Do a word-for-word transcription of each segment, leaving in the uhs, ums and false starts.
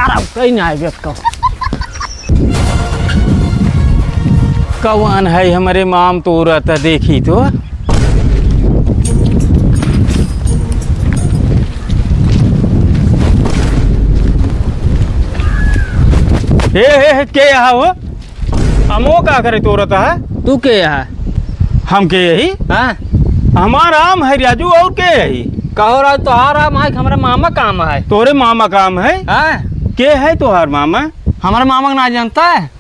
अरे, कहीं ना आए बेटा। कौन है हमरे माम तोरत, देखी तो। ए, ए, ए, के यहाँ हो? अमो का करे तोरत है? तू के यहाँ? हम के यही? हाँ। हमार आम है राजू, और के यही? कहो राजू, तोहार आम है, हमरे मामा काम है। तोरे मामा काम है? हाँ। के है तोहार मामा? हमरे मामा के ना जानता है?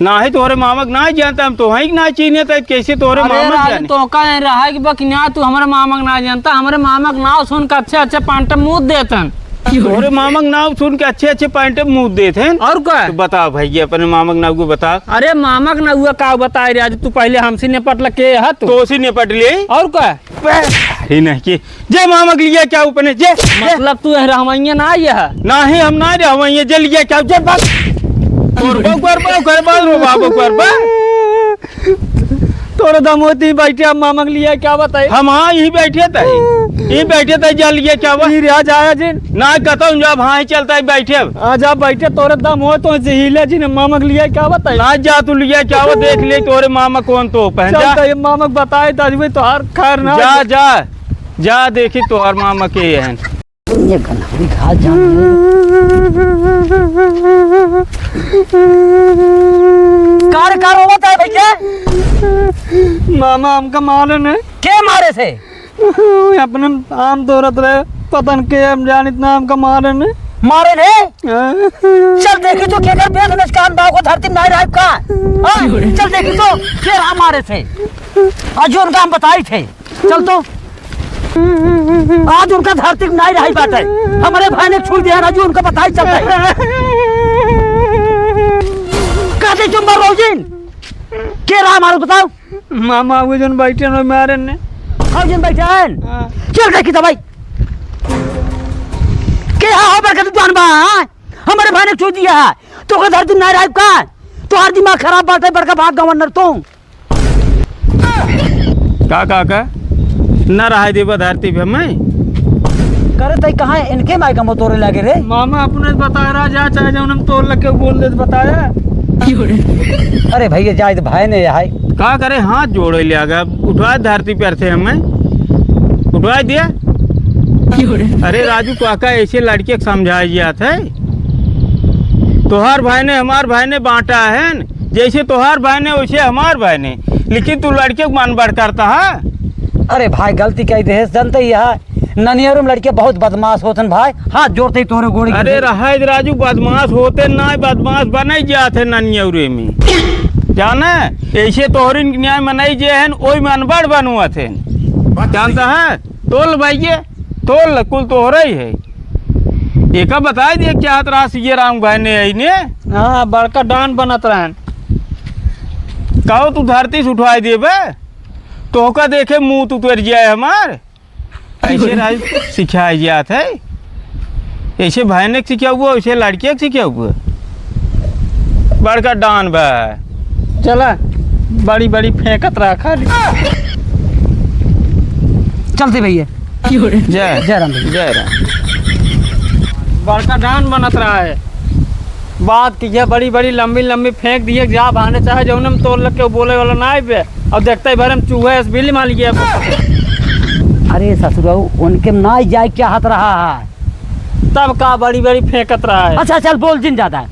नाही, तोरे मामा के नाही जानता, हम तोहई के नाही चीन्हे, त कैसे तोरे अरे मामा के राजू, जाने? तो का है रहा कि बकिया, तू हमरे मामा के नाही जानता, हमरे मामा के नाव सुन के अच्छे अच्छे पैंट मूत देतन। तोरे मामा के नाव सुन के अच्छे अच्छे पैंट मूत देत हैं। और का? तो बता भैया, अपने मामा के नाव को बता। अरे मामा के नाव का बताए रे, आज तू पहले हमसे निपट ल, के है तू? तो उसी निपट ले। और का? अरे नहीं कि जे मामा के लिए क्या उपने, जे, जे। मतलब तू यहाँ रहवैया ना आइया है? नाही, हम ना रहवैया, जे लिए क्या, जे बात। तोर बउकर बा, ओकर बाद रो बाप ओकर बा। तोरे दम होती बैठे, हम मामा के लिए क्या बताए? हम हाँ, यही बैठे तई। यही बैठे तई, जा लिए क्या बा? ई रे, आ जा, आ जिन। ना, कतौ जब हाँ ही चलता है, बैठे। आ जा, बैठे, तोरे दम हो तो से हिले जिन, मामा के लिए क्या बताए? ना जा, तू लिए क्या बा, देख ले, तोरे मामा कौन तो पहन चल जा। तो ये मामा के बताए, दादी भाई, तोहार खैर ना जा, हो। जा। जा देखी तोहर मामा के हन। ये गनहरी खा जान। का रे, का रोवत है भैया? मामा हमका मारे ने। के मारे से? अपने आम तोरत रहे, पता न के हम जानित ना हमका मारे ने। मारे ने? हाँ। चल देखी तो केकर बेद नच काम दाव को धरती में नाही रहिब का? हाँ? चल देखी तो के रहा मारे से? आज उनका हम बताई थे। चल तो। आज उनका धरती में नाही रही बाटे। हमरे भाई ने छुई दिया राजू, उनका बताई चलता है। कहते चुम्बा रोजिन। के रहा मारो बताओ? मामा, वो जन बैठे न मारे ने। हाँ, जन बैठे हैं। हाँ। चल देखी तो भाई। के हा हो बरकत दुकान बा, हाँ? हमरे भाई ने छुई दिया है। तो का धरती में नाही रही का? तोहार दिमाग खराब बाटे, बड़का भाग गवर्नर तू। का, का, का? ना रहाई देबा धरती पे मैं। करे तई कहाँ इनके माई का मोतोरे लागे रे? मामा अपने बताया रहा, जा चाहे जौन हम तोर लग के बोल दे तो बताया। अरे भैया जाए तो भाई ने है। का करे, हाथ जोड़े ले आगा, उठवा धरती पर थे हमें, उठवा दिया। अरे राजू काका ऐसे लड़के के समझाए जात है, तोहार भाई ने हमार भाई ने बांटा है न, जैसे तोहार भाई ने, वैसे हमार भाई ने, लेकिन तू लड़के को मन बढ़ करता है। अरे भाई, गलती कई देहे, जानते ही है, ननियरू में लड़के बहुत बदमाश होतन भाई, हाथ जोड़ते ही तोहरे गोड़ी अरे गिर। रहाय दे राजू, बदमाश होते ना, बदमाश बने जात है ननियरू में, जाने? ऐसे तोहरिन के न्याय मनई जे हन, ओई में अनबड़ बनवत हन, जानता है? तोल भैये, तोल, कुल तोहरे ही है। एका बताई दे क्या हाथ रहा सीए राम भाई ने आई ने। हाँ, बड़का डान बनत रहन। कहो तू धरती से उठवाई देबे, तोहका देखे मुंह तू उतर जाए हमार। ऐसे राज सिखाए जात है। ऐसे भाई ने सिखाउबो, ऐसे लड़के के सिखाउबो। बड़का डान बा। चला, बड़ी बड़ी फेंकत रहा खाली। चलते भैया। जय। जय राम भैया। जय राम। बड़का डान बनत रहा है। बात किया बड़ी बड़ी लंबी लंबी फेंक दिए, जा बहाने चाहे जौन हम तोर लग के बोले वाला ना आइबे। अब देखते ही भरे में चूहे ऐसे बिल्ली मार लिए। अरे ससुरऊ, उनके ना जाए क्या हाथ रहा है? तब का बड़ी बड़ी फेंकत रहा है। अच्छा चल बोल जिन ज्यादा।